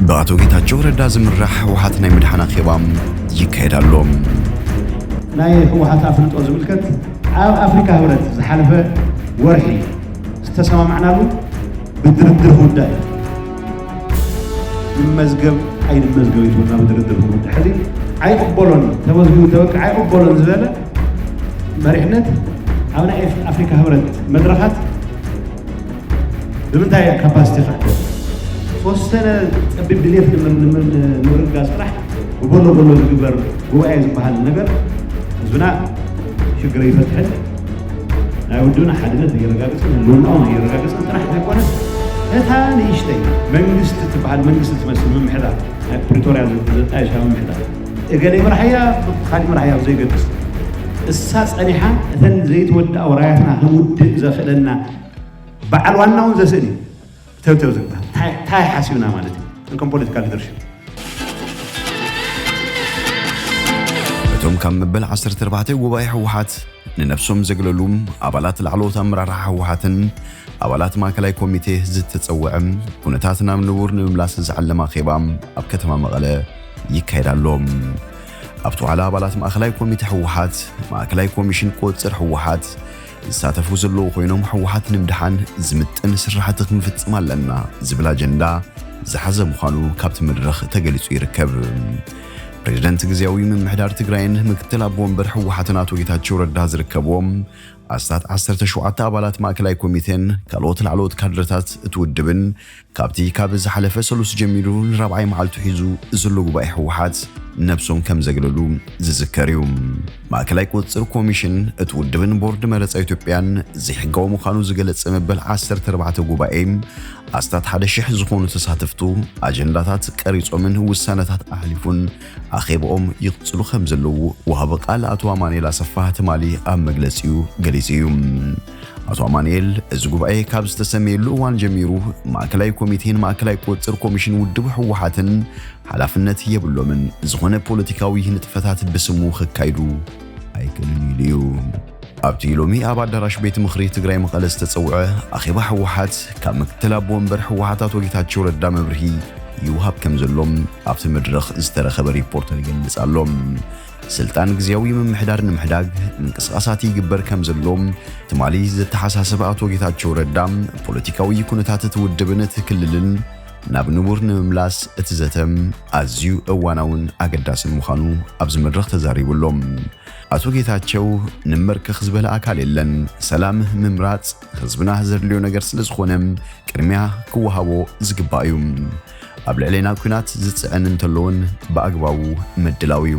ብኣቶ ጌታቸው ረዳ ዝምራሕ ህወሓት ናይ ምድሓን ኣኼባ ይካየድ ኣሎ። ናይ ህወሓት ኣፍልጦ ዝምልከት ኣብ ኣፍሪካ ህብረት ዝሓለፈ ወርሒ ዝተሰማማዕናሉ ብድርድር ክውዳእ እዩ። ይመዝገብ ኣይንመዝገብ ይትብልና ብድርድር ክውዳእ። ሕዚ ኣይቕበሎን፣ ተመዝጊቡ ተበቅዕ ኣይቕበሎን ዝበለ መሪሕነት ኣብ ናይ ኣፍሪካ ህብረት መድረኻት ብምንታይ እያ ካፓሲቲ ክዕደል? ዝተወሰነ ጸቢብ ድሌት ንምር- ንምር- ንምርጋጽ ጥራሕ ብበሎ በሎ ዝግበር ጉባኤ ዝበሃል ነገር ህዝብና ሽግር ይፈትሕን ናይ ውድብና ሓድነት የረጋግጽን ህልውናኡ የረጋግጽን ጥራሕ ዘይኮነስ ነታ ንእሽተይ መንግስቲ ትበሃል መንግስቲ ትመስል ምምሕዳር ናይ ፕሪቶርያ ዘጣየሻ ምምሕዳር እገሌ ምርሓያ ካሊእ ምርሓያ ዘይገድስ እሳ ጸኒሓ እተን ዘይተወድኣ ውራያትና ክንውድእ ዘኽእለና በዓል ዋና እውን ዘስእል እዩ። ተውተው ዝግባእ እንታይ ሓሲብና ማለት እዩ። ከም ፖለቲካ ሊደርሽፕ እቶም ካብ መበል ዓሰርተ ኣርባዕተ ጉባኤ ህወሓት ንነብሶም ዘግለሉ ኣባላት ላዕለዎት ኣመራርሓ ህወሓትን ኣባላት ማእከላይ ኮሚቴ ዝተጸውዐ ኩነታት ናብ ንቡር ንምምላስ ዝዓለመ ኣኼባ ኣብ ከተማ መቐለ ይካየድ ኣሎ። ኣብቲ ዋዕላ ኣባላት ማእከላይ ኮሚቴ ህወሓት፣ ማእከላይ ኮሚሽን ቆጽር ህወሓት ዝሳተፉ ዘለዉ ኮይኖም ህወሓት ንምድሓን ዝምጥን ስራሕቲ ክንፍጽም ኣለና ዝብል ኣጀንዳ ዝሓዘ ምዃኑ ካብቲ መድረኽ ተገሊጹ ይርከብ። ፕሬዝደንት ግዝያዊ ምምሕዳር ትግራይን ምክትል ኣቦ ወንበር ህወሓትን ኣቶ ጌታቸው ረዳ ዝርከብዎም ኣስታት ዓሰርተ ሸውዓተ ኣባላት ማእከላይ ኮሚቴን ካልኦት ላዕለዎት ካድረታት እቲ ውድብን ካብቲ ካብ ዝሓለፈ ሰሉስ ጀሚሩ ንራብዓይ መዓልቱ ሒዙ ዘሎ ጉባኤ ህወሓት ነብሶም ከም ዘግለሉ ዝዝከር እዩ። ማእከላይ ቁፅፅር ኮሚሽን እቲ ውድብን ቦርድ መረፃ ኢትዮጵያን ዘይሕጋዊ ምዃኑ ዝገለፀ መበል ዓሰርተ ኣርባዕተ ጉባኤ ኣስታት ሓደ ሺሕ ዝኾኑ ተሳተፍቱ ኣጀንዳታት ቀሪጾምን ውሳነታት ኣሕሊፉን ኣኼባኦም ይቕጽሉ ከም ዘለዉ ወሃቢ ቃል ኣቶ ኣማኑኤል ኣሰፋ ትማሊ ኣብ መግለጺኡ ገሊጹ እዩ። ኣቶ ኣማኑኤል እዚ ጉባኤ ካብ ዝተሰመየሉ እዋን ጀሚሩ ማእከላይ ኮሚቴን ማእከላይ ቁጽጽር ኮሚሽን ውድብ ህወሓትን ሓላፍነት የብሎምን፣ ዝኾነ ፖለቲካዊ ንጥፈታት ብስሙ ክካይዱ ኣይክእልን ኢሉ እዩ። ኣብቲ ሎሚ ኣብ ኣዳራሽ ቤት ምኽሪ ትግራይ መቐለ ዝተጸውዐ ኣኼባ ህወሓት ካብ ምክትል ኣቦ ወንበር ህወሓት ኣቶ ጌታቸው ረዳ መብርሂ ይውሃብ ከም ዘሎም ኣብቲ መድረኽ ዝተረኸበ ሪፖርተር ይገልጽ ኣሎ። ስልጣን ግዝያዊ ምምሕዳር ንምሕዳግ ምንቅስቓሳት ይግበር ከም ዘሎ ትማሊ ዘተሓሳሰበ ኣቶ ጌታቸው ረዳ ፖለቲካዊ ኩነታት እቲ ውድብን እቲ ክልልን ናብ ንቡር ንምምላስ እቲ ዘተ ኣዝዩ እዋናውን ኣገዳስን ምዃኑ ኣብዚ መድረኽ ተዛሪቡ ኣሎ። ኣቶ ጌታቸው ንመርከኽ ዝበለ ኣካል የለን፣ ሰላም ምምራፅ ህዝብና ዘድልዮ ነገር ስለ ዝኾነ ቅድሚያ ክወሃቦ ዝግባእ እዩ። ኣብ ልዕሌና ኲናት ዝፅዕን እንተሎውን ብኣግባቡ ምድላው እዩ።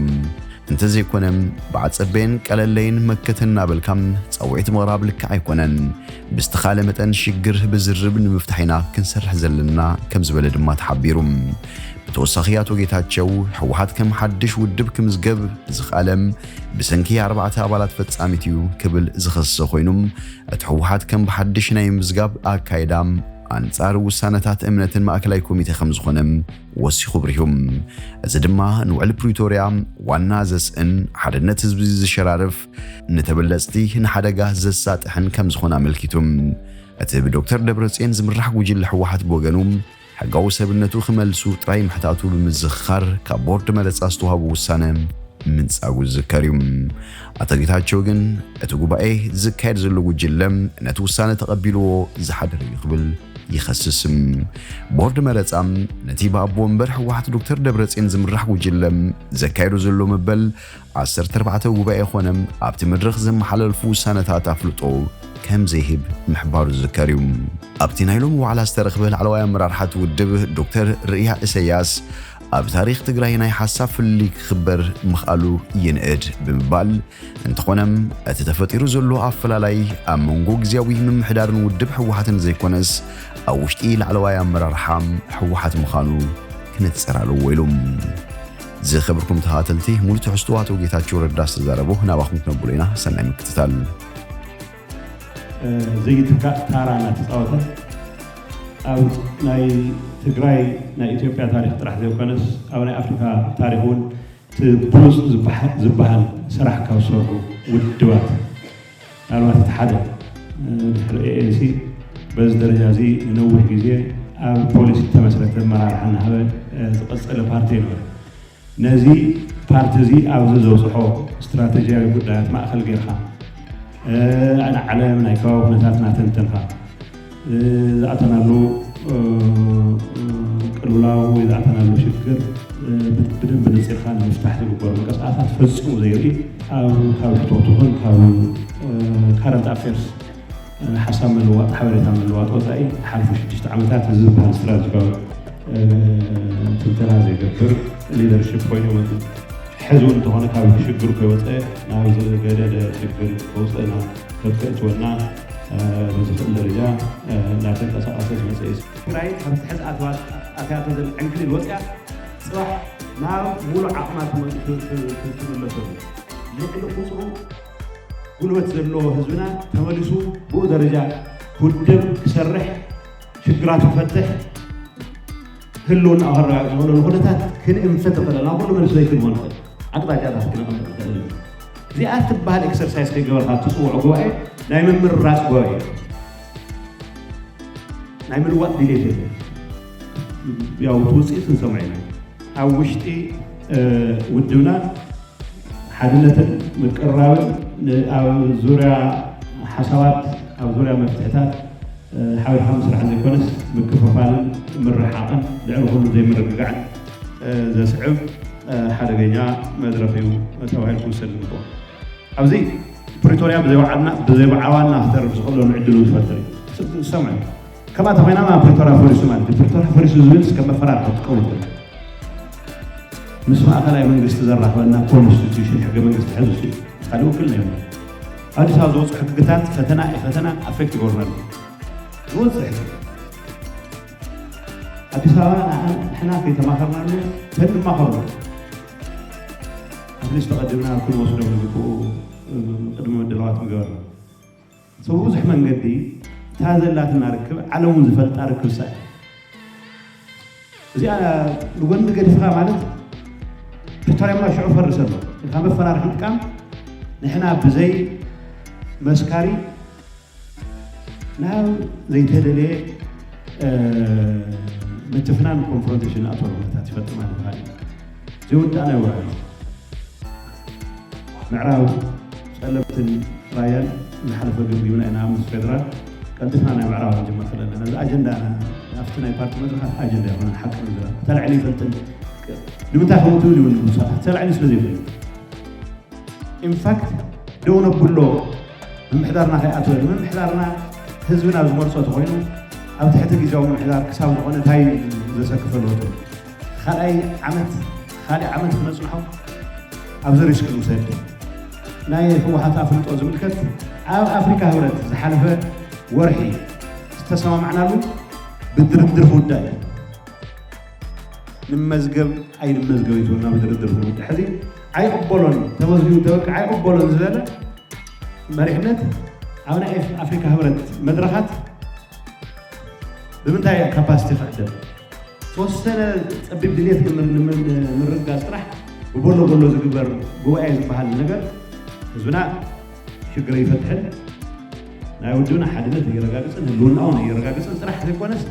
እንተዘይኮነ ብዓፀበየን ቀለለይን መከተ እናበልካ ፃውዒት ምቕራብ ልክዕ ኣይኮነን። ብዝተኻለ መጠን ሽግር ብዝርብ ንምፍታሕ ኢና ክንሰርሕ ዘለና ከም ዝበለ ድማ ተሓቢሩ። ብተወሳኺ ኣቶ ጌታቸው ህወሓት ከም ሓድሽ ውድብ ክምዝገብ ዝኽኣለ ብሰንኪ ኣርባዕተ ኣባላት ፈጻሚት እዩ ክብል ዝኸሰሰ ኮይኑ እቲ ህወሓት ከም ብሓድሽ ናይ ምዝጋብ ኣካይዳ ኣንጻር ውሳነታት እምነትን ማእከላይ ኮሚቴ ከም ዝኾነ ወሲኹ ብሪሁ። እዚ ድማ ንውዕል ፕሪቶርያ ዋና ዘስእን ሓድነት ህዝቢ ዝሸራርፍ ንተበለጽቲ ንሓደጋ ዘሳጥሕን ከም ዝኾነ ኣመልኪቱ። እቲ ብዶክተር ደብረጽዮን ዝምራሕ ጉጅለ ህወሓት ብወገኑ ሕጋዊ ሰብነቱ ክመልሱ ጥራይ ምሕታቱ ብምዝኽኻር ካብ ቦርድ መረጻ ዝተዋህቡ ውሳነ ምንጻጉ ዝዝከር እዩ። ኣቶ ጌታቸው ግን እቲ ጉባኤ ዝካየድ ዘሎ ጉጅለ ነቲ ውሳነ ተቐቢልዎ ዝሓደረ እዩ ክብል ይኸስስ። ቦርድ መረጻ ነቲ ብኣቦ ወንበር ህወሓት ዶክተር ደብረጽዮን ዝምራሕ ጉጅለ ዘካየዶ ዘሎ መበል ዓሰርተ ኣርባዕተ ጉባኤ ኮነ ኣብቲ መድረኽ ዘመሓላልፉ ውሳነታት ኣፍልጦ ከም ዘይህብ ምሕባሩ ዝዝከር እዩ። ኣብቲ ናይ ሎሚ ዋዕላ ዝተረኽበ ላዕለዋይ ኣመራርሓ እቲ ውድብ ዶክተር ርእያ እሰያስ ኣብ ታሪኽ ትግራይ ናይ ሓሳብ ፍልልይ ክኽበር ምኽኣሉ ይንእድ ብምባል እንተኾነ እቲ ተፈጢሩ ዘሎ ኣፈላላይ ኣብ መንጎ ግዝያዊ ምምሕዳርን ውድብ ህወሓትን ዘይኮነስ ኣብ ውሽጢ ላዕለዋይ ኣመራርሓ ህወሓት ምዃኑ ክነጽር ኣለዎ ኢሉ። ዝኸበርኩም ተኸታተልቲ ሙሉ ትሕዝቶ ኣቶ ጌታቸው ረዳ ዝተዛረቦ ናባኹም ክነብሎ ኢና። ሰናይ ምክትታል። ዘይትካእ ታራ እናተፃወተ ኣብ ናይ ትግራይ ናይ ኢትዮጵያ ታሪክ ጥራሕ ዘይኮነስ ኣብ ናይ ኣፍሪካ ታሪክ እውን እቲ ብሉፅ ዝበሃል ስራሕ ካብ ዝሰርሑ ውድባት ምናልባት እቲ ሓደ ድሕሪ ኤኤንሲ በዚ ደረጃ እዚ ንነዊሕ ግዜ ኣብ ፖሊሲ ዝተመስረተ ኣመራርሓ እናሃበ ዝቐጸለ ፓርቲ ይነበረ። ነዚ ፓርቲ እዚ ኣብዚ ዘብፅሖ ስትራተጂያዊ ጉዳያት ማእኸል ጌርካ፣ ናይ ዓለም ናይ ከባቢ ኩነታትና ተንተንካ፣ ዝኣተናሉ ቅልውላው ወይ ዝኣተናሉ ሽግር ብደንብ ነፂርካ ንምፍታሕ ዝግበሩ ምንቅስቃሳት ፈፂሙ ዘይርኢ፣ ካብ ሕቶት ይኹን ካብ ካረንት ኣፌርስ ሓሳብ ምልዋጥ፣ ሓበሬታ ምልዋጥ ወፃኢ ሓልፉ ሽዱሽተ ዓመታት እዚ ዝበሃል ስትራቴጂካዊ ትንተና ዘይገብር ሊደርሽፕ ኮይኑ መፅእ። ሕዚ እውን እንተኾነ ካብ ሽግር ከይወፀ ናብ ዝገደደ ሽግር ከውፅእና ከትከእትወና ብዝኽእል ደረጃ እናተንቀሳቐሰ ዝመፀ እዩ። ትግራይ ካብ ትሕዚ ኣትያቶ ዘለ ዕንክሊል ወፅያ ፅባሕ ናብ ሙሉእ ዓቕማ ትመ- ት- ት- ት- ትምለሰሉ ልዕሊ ቁፅሩ ጉልበት ዘለዎ ህዝብና ተመሊሱ ብኡ ደረጃ ክውድብ ክሰርሕ ሽግራቱ ክፈትሕ ህልውና ከረጋግፅ ዝኽእለሉ ኩነታት ክንእንፈት ንኽእል ኣለና። ኩሉ መልሱ ዘይክንቦ ንኽእል ኣቅጣጫታት ክነቐምጥ ንኽእል ኣለና። እዚኣ ትበሃል ኤክሰርሳይዝ ከይገበርካ ትፅውዖ ጉባኤ ናይ ምምርራፅ ጉባኤ እዩ። ናይ ምልዋጥ ድሌት የለን። ያው እቲ ውፅኢት ክንሰምዖ ኢና። ኣብ ውሽጢ ውድብና ሓድነትን ምቅርራብን ኣብ ዙርያ ሓሳባት ኣብ ዙርያ መፍትሕታት ሓቢርካ ምስራሕ ዘይኮነስ ምክፍፋልን ምርሓቕን ልዕሊ ኩሉ ዘይምርግጋዕን ዘስዕብ ሓደገኛ መድረኽ እዩ ተባሂሉ ክውሰድ ዝግብኦ። ኣብዚ ፕሪቶርያ ብዘይወዓልና ብዘይወዓዋና ክተርፍ ዝኽእለሉ ዕድል ዝፈጥር እዩ። ዝሰምዐ ከምኣ ተኮይና ማ ፕሪቶርያ ፈሪሱ ማለት እዩ። ፕሪቶርያ ፈሪሱ ዝብል እስከ መፈራር ክትጥቀሙ ትኽእሉ። ምስ ማእኸላይ መንግስቲ ዘራኽበና ኮንስቲቱሽን ሕገ መንግስቲ ሕዚ ውስጥ ካልእ ውክልና የብሉ። ኣዲስ ኣበባ ዝወፁ ሕግታት ፈተና ፈተና ኣፌክት ይገብሩና ዝወፅእ ሕጊ ኣዲስ ኣበባ ንሕና ከይተማኸርናሉ ተንማኸሩ ኣትሊስት ተቐዲምና ክንወስዶም ዝግብኡ ቅድሚ ምድላዋት ምገበርና። ሰብ ብዙሕ መንገዲ እታ ዘላትና ርክብ ዓለም እውን ዝፈልጣ ርክብ ሳእ እዚኣ ንጎኒ ገዲፍካ ማለት ፕሪቶርያማ ሽዑ ፈርስ ኣሎ ኢልካ መፈራርሒ ምጥቃም ንሕና ብዘይ መስካሪ ናብ ዘይተደለየ ምትፍናን ኮንፍሮንቴሽን ንኣቶ ኩነታት ይፈጥር ማለት እዩ። ዘይወዳእና ይወርድ ምዕራብ ጸለምትን ራያን ዝሓለፈ ገምጊምና ኢና ምስ ፌደራል ቀልጥፍና ናይ ምዕራብ ክንጅምር ክለና ነዚ ኣጀንዳ ኣብቲ ናይ ፓርቲ መድረኻት ኣጀንዳ ይኮነ ሓቂ ዝራ ተላዕሊ ይፈልጥን ንምንታይ ከምኡ ትብል ይብል ብዙሓት ተላዕሊ ስለ ዘይፈልጥ ኢንፋክት ደው ነብሎ ምምሕዳርና ከይኣተወ ምምሕዳርና ህዝብና ዝመርፆ ተኮይኑ ኣብ ትሕቲ ግዜያዊ ምምሕዳር ክሳብ ዝኾነ እንታይ ዘሰክፈ ኣለዎ ካልኣይ ዓመት ካልእ ዓመት ክነፅንሖ ኣብዚ ሪስክ ንውሰድ። ናይ ህወሓት ኣፍልጦ ዝምልከት ኣብ ኣፍሪካ ህብረት ዝሓለፈ ወርሒ ዝተሰማማዕናሉ ብድርድር ክውዳእ እዩ። ንመዝገብ ኣይንመዝገብ ይትብልና ብድርድር ክውዳእ ሕዚ ኣይቕበሎን ተመዝጊቡ ተበቂ ኣይቕበሎን ዝበለ መሪሕነት ኣብ ናይ ኣፍሪካ ህብረት መድረኻት ብምንታይ ካፓሲቲ ክዕደል ተወሰነ ፀቢብ ድሌት ንምርጋፅ ጥራሕ ብቦሎ ቦሎ ዝግበር ጉባኤ ዝበሃል ነገር ህዝብና ሽግር ይፈትሕን ናይ ውድብና ሓድነት የረጋግፅን ህልውናውን የረጋግፅን ጥራሕ ዘይኮነስ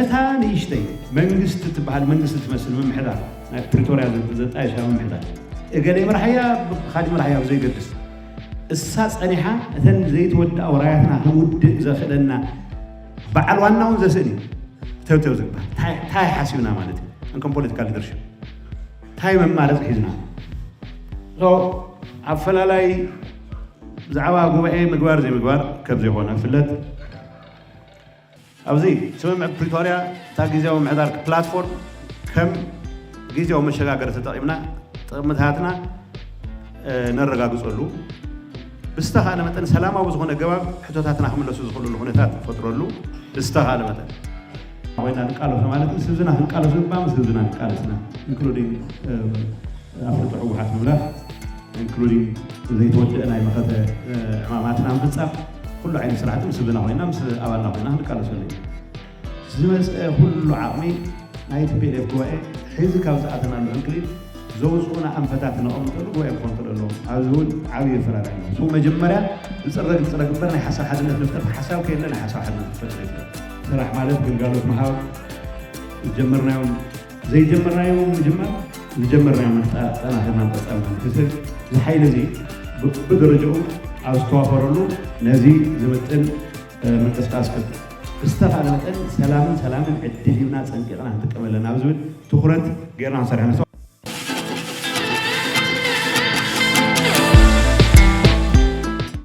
እታ ንእሽተይ መንግስቲ ትበሃል መንግስቲ ትመስል ምምሕዳር ናይ ፕሪቶርያ ዘጣየሻ ምምሕዳር እገሌ ምርሓያ ካሊእ ምርሓያ ብዘይገድስ እሳ ፀኒሓ እተን ዘይተወድኣ ወራያትና ክንውድእ ዘኽእለና በዓል ዋና እውን ዘስእል እዩ። ተብተብ ዝግባእ እንታይ ሓሲብና ማለት እዩ እንከም ፖለቲካል ሊደርሽፕ እንታይ መማረፂ ሒዝና ኣፈላላይ ብዛዕባ ጉባኤ ምግባር ዘይምግባር ከም ዘይኮነ ፍለጥ ኣብዚ ስምምዕ ፕሪቶርያ እታ ግዜያዊ ምሕዳር ፕላትፎርም ከም ግዜያዊ መሸጋገሪ ተጠቒምና ጥቕምታትና ነረጋግፀሉ ብዝተኻእለ መጠን ሰላማዊ ዝኾነ ገባብ ሕቶታትና ክምለሱ ዝኽእሉሉ ኩነታት ንፈጥረሉ ብዝተኻእለ መጠን ኮይና ንቃለሶ ማለት ምስ ህዝብና ክንቃለሶ ዝግባእ ምስ ህዝብና ንቃለስና ኢንክሉዲንግ ኣፍልጦ ህወሓት ምምላፍ ኢንክሉዲንግ ዘይተወደአ ናይ መኸተ ዕማማትና ምፍፃም ኩሉ ዓይነት ስራሕቲ ምስ ህዝብና ኮይና ምስ ኣባልና ኮይና ክንቃለሰሉ እዩ። ዝመፀ ኩሉ ዓቕሚ ናይ ቲ ፒ ኤል ኤፍ ጉባኤ ሕዚ ካብ ዝኣተናሉ ዕንክሊል ዘውፅኡና ኣንፈታት ነቐምጠሉ ጉባኤ ክኾን ክእል ኣለዎ። ኣብዚ እውን ዓብዪ ኣፈላላይ ኣሎ። ሱ መጀመርያ ዝፅረግ ዝፅረግ እምበር ናይ ሓሳብ ሓድነት ንፍጠር ሓሳብ ከየለ ናይ ሓሳብ ሓድነት ክፈጥር ይፍጠር። ስራሕ ማለት ግልጋሎት ምሃብ ዝጀመርናዮም ዘይጀመርናዮ ምጅማር ዝጀመርናዮ ጠናኺርና ቀፃልና ንክስል ዝሓይሊ እዚ ብደረጃኡ ኣብ ዝተዋፈረሉ ነዚ ዝምጥን ምንቅስቃስ ዝተኻለ መጠን ሰላምን ሰላምን ዕድል ሂብና ፀንቂቕና ክንጥቀመለና ኣብ ዝብል ትኩረት ገይርና ክንሰርሕ